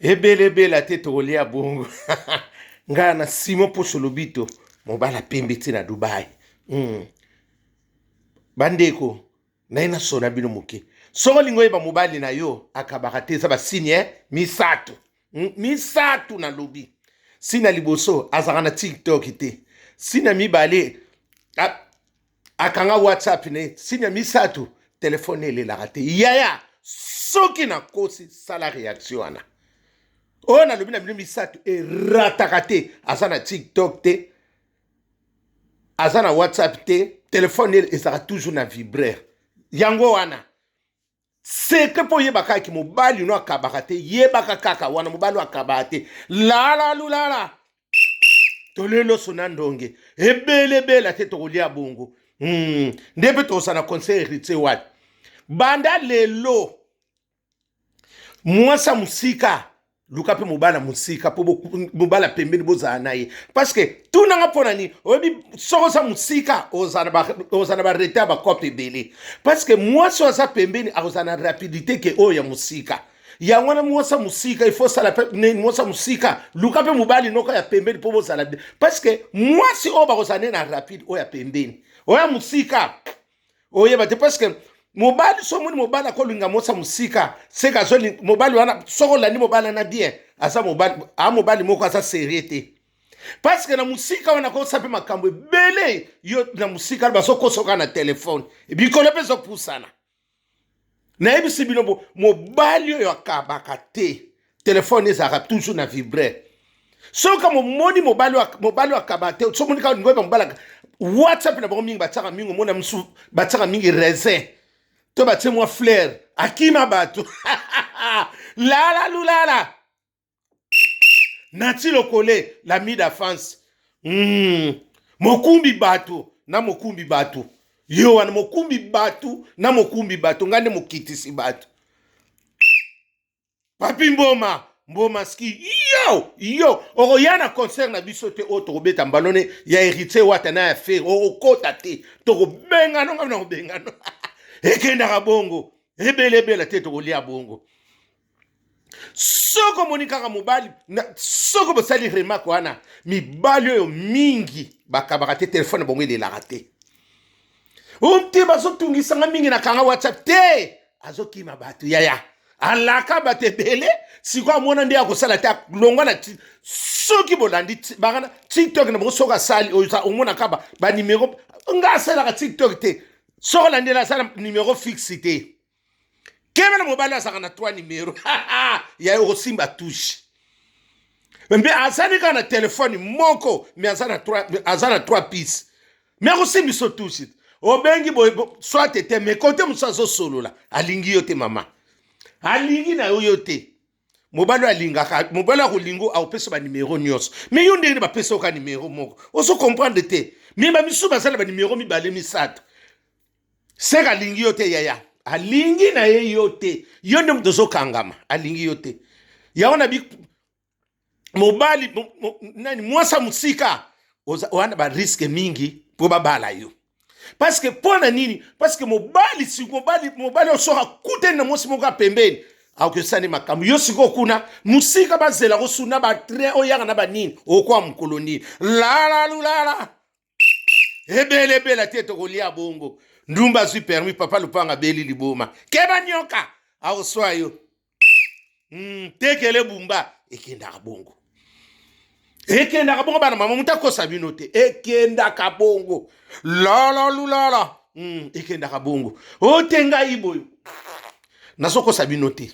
Ebele ebele te tokolia bongo. Ngai na Simon Poso Lobito, mobala pembe ti na Dubai. Bandeko, naye nasona bino moke. Soki olingi oyeba mobali na yo akabaka te, eza basigne misato. Misato nalobi. Signe ya liboso, azalaka na TikTok te. Signe ya mibale, akanga WhatsApp ne. Signe ya misato, telefone elelaka te. Yaya, soki nakosi, sala reaction wana. Oyo nalobi na bino misato erataka te. Aza na TikTok te, aza na WhatsApp te, telefone ezalaka toujours na vibreur. Yango wana secret mpo oyeba kaka ki mobali no akabaka te, yebaka kaka wana mobali oyo akabaka te. Lala lulala toleloso na ndonge ebele ebele te tokolia bongo. Nde mpe tozala na conseil héritier wapi banda lelo mwasi ya mosika luka mpe mobala mosika mpo mobala pembeni bozala na ye, parce que tunanga mpo na nini oyebi soki oza mosika oza na barete ya bakope ebele, parce que mwasi oyo aza pembeni akozala na rapidité ke oyo ya mosika. Yango wana mwasi ya mosika il faut osala mpe nini, mwasi ya mosika luka mpe mobali noko ya pembeni mpo bozala bien, parce que mwasi oyo bakozala nde na rapide oyo ya pembeni, oyo ya mosika oyeba te, parce que mobali so omoni mobali akolinga mwasi ya mosika, seka azoli mobali wana. Soki olandi mobali wana bien, aza mobali, a mobali moko aza sérieux te, parce que na mosika wana akosa mpe makambo ebele. Yo na mosika bazokosoka na telefone, bikolo mpe ezopusana. Nayebisi bino bo mobali oyo akabaka te, telefone ezalaka toujours na vibreur. Soki momoni mobali oyo akabaka te, soki omoni kaka olingi oyeba mobali WhatsApp na bango mingi batiaka mingi, omona mosusu batiaka mingi raisin to batie mwa fleur, akima bato. Lala lulala nati lokole l'ami d'enfance. Mokumbi bato na mokumbi bato, yo wana mokumbi bato na mokumbi bato, ngai nde mokitisi bato. Papi Mboma, Mboma ski, yo yo okoya na concert na biso te, oyo tokobeta mbalone ya héritier wata na ya Ferre, okokota te, tokobengana ngai na kobengana. Ekendaka bongo, ebele ebele te tokolia bongo. Soki omoni kaka mobali, soki bosali remarque wana, mibali oyo mingi bakabaka te, telefone na bango elelaka te. Oyo te bazotungisanga mingi na kanga WhatsApp te, azokima bato yaya, alaka bato ebele. Sikoyo amona nde akosala te, alongwa na soki bolandi bakana TikTok na bango, soki asali oyo omonaka banimero, nga asalaka TikTok te, soki olandela asala nimero fixe te. Kebe na mobali azalaka na 3 nimero ya okosimba touche, mpe azali kaka na telefone moko, me aza na 3 piece, me akosimbi so touche, obengi boye soit te, me kote mosusu azosolola, alingi yo te mama, alingi na yo yo te. Mobali oyo alingaka, mobali oyo akolinga, akopesa banimero nyonso, me yo ndenge bapesa yo kaka nimero moko, ozo comprendre te. Me bamisusu baza na banimero mibale misato, seka alingi yo te yaya, alingi na ye yo te, yo nde moto ozokangama, alingi yo te. Yango na bi mobali nani mwasi ya mosika wana bariske mingi mpo babala yo, parce que mpo na nini? Parce que mobali si mobali mobali oyo soki akutani na mwasi moko ya pembeni, akosani makambo. Yo sikoyo kuna mosika bazela kosuna batrain oyaka na banini, okwa mokolo nini? Lala lulala ebele ebele te tokolia bongo. Ndumba azwi permis, papa lupanga abeli liboma, keba nyoka akoswa yo. Tekele bumba ekendaka bongo, ekendaka bongo. Bana mama, moto akosa bino te, ekendaka bongo. Lala lulala, ekendaka bongo. O te ngai boye nazokosa bino te,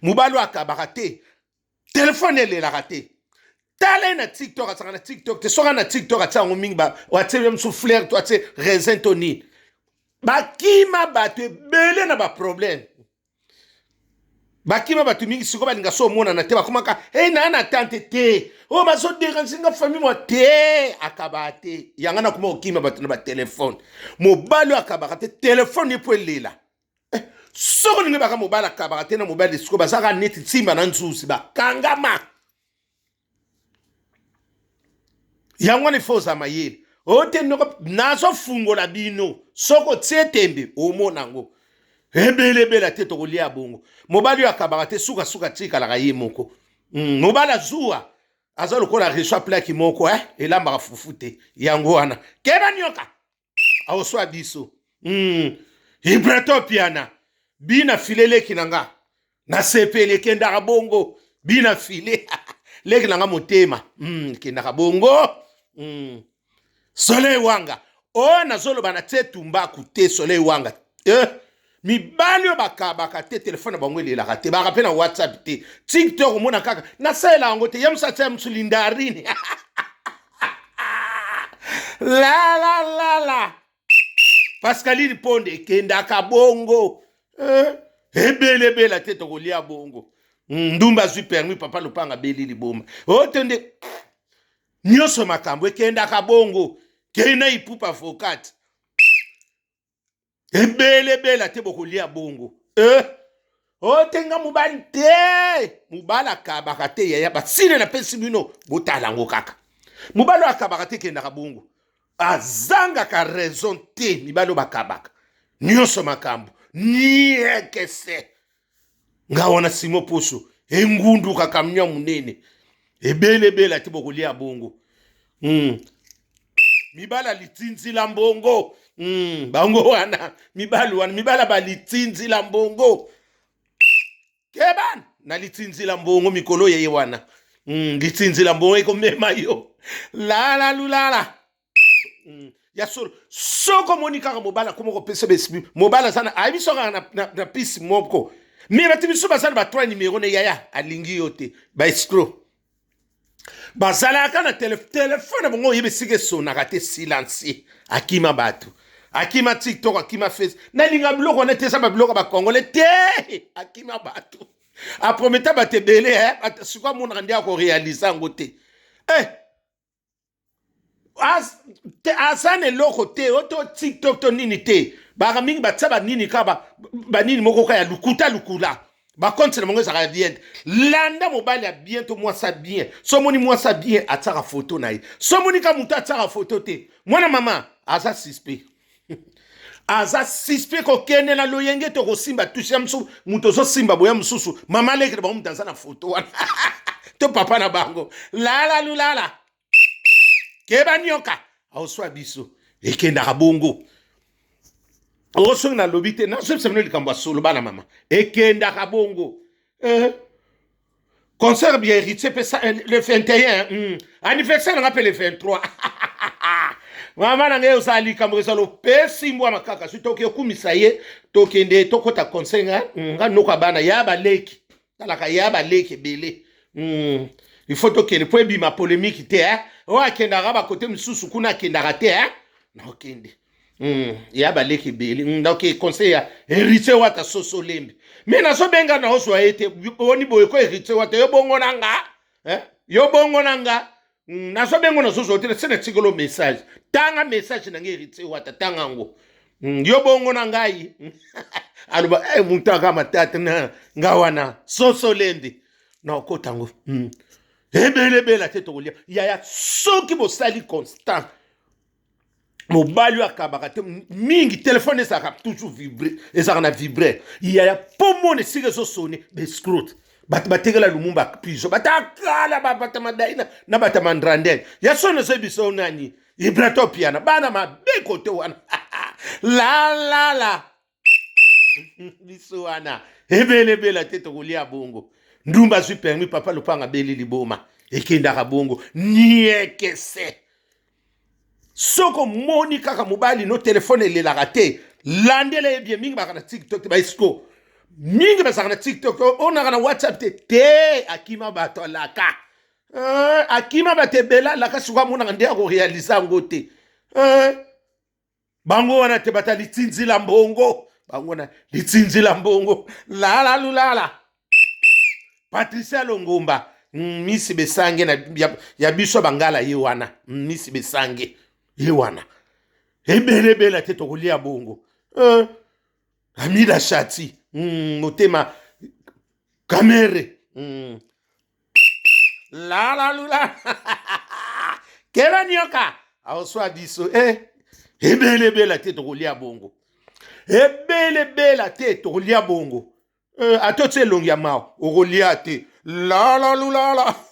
mobali oyo akabaka te, telefone elelaka te. Tala ye na TikTok, azalaka na TikTok te. Soki na TikTok atia yango mingi, atie ye mosusu fleur to atie raisin to nini, bakima bato ebele na baproblème, bakima bato mingi. Sikoyo balinga so omonana te, bakomaka e naa na tante te, oyo bazoderange nga famille mwa te, akabaka te. Yanga nakoma kokima bato na batelefone. Mobali oyo akabaka te, telefone ye mpo elela. Soki olingi baka mobali akabaka te na mobali, sikoyo bazalaka neti nsimba na nzuzi, bakangama. Yango wana ifo oza mayele oyo te, noko nazofungola bino. Soki otie tembe, omona yango ebele ebele te tokolia bongo. Mobali oyo akabaka te, sukasuka tikalaka ye moko. Mobali azuwa aza lokola reçoit plaque moko eh? Elambaka fufu te, yango wana keba nioka aoswa biso. Ibrato piana bina file leki na nga, nasepeli, ekendaka bongo, bina file leki na nga motema, ekendaka bongo. Soleil Wanga oyo nazoloba na tie tumbaku te, Soleil Wanga eh. Mibali oyo bakabaka te, telefone na bango elelaka te, baka mpe na WhatsApp te, TikTok omona kaka nasalela yango te. Ya mosu atia mosu lindarini la la la la. Pascaline Ponde, ekendaka bongo eh? Ebelebela te, tokolia bongo. Ndumba azwi permis, papa lopanga abeli liboma oyo te nde nyonso makambo ekendaka bongo. Kei na ipupa avocate, ebelebela te, bokolia bongo eh? O te, nga mobali te, mobali akabaka te. Yaya, basile napesi bino, botala yango kaka. Mobali oyo akabaka te, ekendaka bongo, azangaka raison te. Mibali oyo bakabaka nyonso makambo niekese. Nga wana simo poso engunduka camion ya monene, ebelebela te, bokolia bongo. Mibali alitinzila mbongo. Bango wana mibali wana, mibali balitinzila mbongo, kebana na litinzila mbongo mikolo yeye wana. Litinzila mbongo ekomema yo lala lulala. Ya solo, soki omoni kaka mobali akoma kopesa besibi, mobali aza na ayebi so kaka na pisi moko, me bato misusu baza na ba trois numéro ne, yaya alingi yo te. Baescroc bazalaka na telefone na bango, oyebi esika esonaka te, silencieux, akima bato, akima TikTok, akima Face. Nalinga biloko wana te, eza babiloko ya bakongole te. Akima bato, aprometa bato ebele, eh? Sikoyo amonaka nde akoréaliser yango te eh. Aza na eloko te, o to TikTok to nini te. Baka mingi batia banini kaka banini moko kaka ya lukuta lukula, bacompte na bango ezalaka ya bien te. Landa mobali ya bien to mwasi ya bien. So omoni mwasi ya bien, atiaka foto na ye. So omoni ka moto atiaka foto te, mwana mama aza suspect, aza suspect. Kokende na loyenge to kosimba touche ya mosusu, moto ozosimba boya mosusu, mama leki na bango moto aza na foto wana to papa na bango. Lala lulala, keba nioka aoswa biso, ekendaka bongo. O soki nalobi te, nazoyebisa bino likambo ya solo, bana mama, ekendaka bongo eh. Concert bien Héritier mpe le 21, anniversaire nanga mpe le 23. Mama na ngai, ozala likambo ezala opesi mbwa makaka. Soki toki okumisa ye, tokende tokɔta concert. Nga nga noko ya bana ya baleki, talaka ya baleki ebele. Il faut tokende mpo ebima polémique te eh? Oyo akendaka bakote misusu kuna akendaka te eh? Naokende ya baleki ebele donc conseil ya Héritier Wata soso lembi me nazobenga na ozwa ye te. Boni boye ko, Héritier Wata, yo bongo na nga eh? Yo bongo na nga nazobenga, nazozwa te. Se natikelo message, tanga message na ngai, Héritier Wata, tanga yango. Yo bongo na ngai, aloba eh, moto aka matata na nga wana soso lembi na okota yango. Ebelebela te, tokolia yaya. Soki bosali constant, mobali oyo akabaka te mingi, telefone ezalaka toujours vibre, ezalaka na vibre yaya, mpo mona esika ezosone. Baescroc, bato batekela Lumumba prison, bato akala, bato madaina na bato mandrandel ya soni. Ezoyebisa oyo nani? Ibrato Piana, bana mabe kote wana lalala biso wana, ebelebela te, tokolia bongo. Ndumba azwi permis, papa lopanga abeli liboma, ekendaka bongo niekese. Soki omoni kaka mobali no telefone elelaka te, landela ye bien. Mingi baka na TikTok te, baescroc mingi bazalaka na TikTok, onaka na WhatsApp te te. Akima bato, alaka akima bato ebele, alaka. Sikoyo amonaka nde akoréaliser yango te Bango wana te, bata litinzila mbongo, bango wana litinzila mbongo lala lulala. Patricia Longomba, misi besange na, ya biso bangala, ye wana misi besange ye wana, ebelebela te, tokolia bongo Amida Shati, motema kamere. Lala lula, keba nioka aoswa biso eh. Ebelebela te, tokolia bongo, ebelebela te, tokolia bongo ata otie elongi ya mawa, okolia te. Lala lulala.